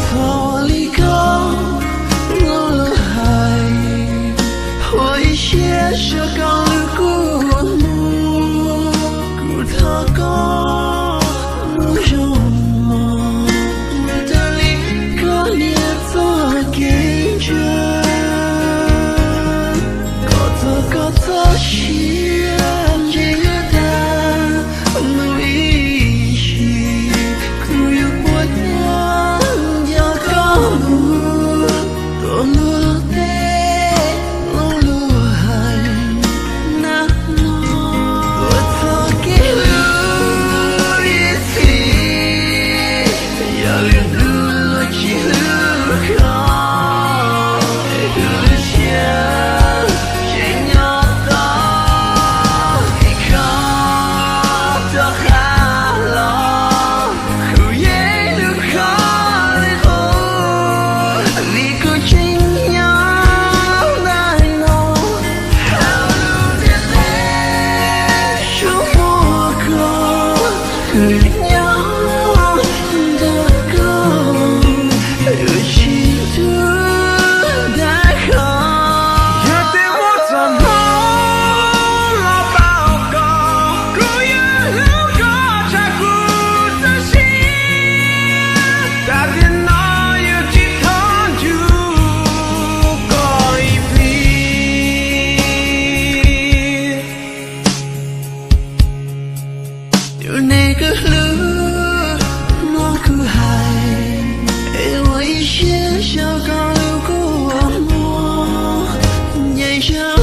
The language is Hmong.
Thov li koj mloog lus hais, ua ib siab saib koj lub kua muag. Kuv thov koj mloog zoo mog, mus raws li koj niam txoj kev ntsia. Koj thov koj txoj sia ntse yuav tag mus ib sim, kuv yuav puas nyob nco koj mus tuaj luag tej lus luag hais na. Tuaj txog kev hlub ib txhis, yog lwm hnub luag tsis hlub koj, es kuv lub siab tseem nyob tos koj rov qab los. Kuv yeej hlub koj li qub, vim kuv tseem nyob ntawm no. Hauv lub ntiaj teb tsuas muaj koj, kuv nyob ntawm koj, yuav tsis tuag tag koj. Yog tias muaj txoj hmoov los pab koj, kuv yuav hlub koj tshaj kuv txoj sia. Tam sim no yuav tsis thov ntsub koj ib pliag. Tus neeg kuv hlub, mloog kuv hais, es ua ib siab saib koj lub kua muag. Nyob zoo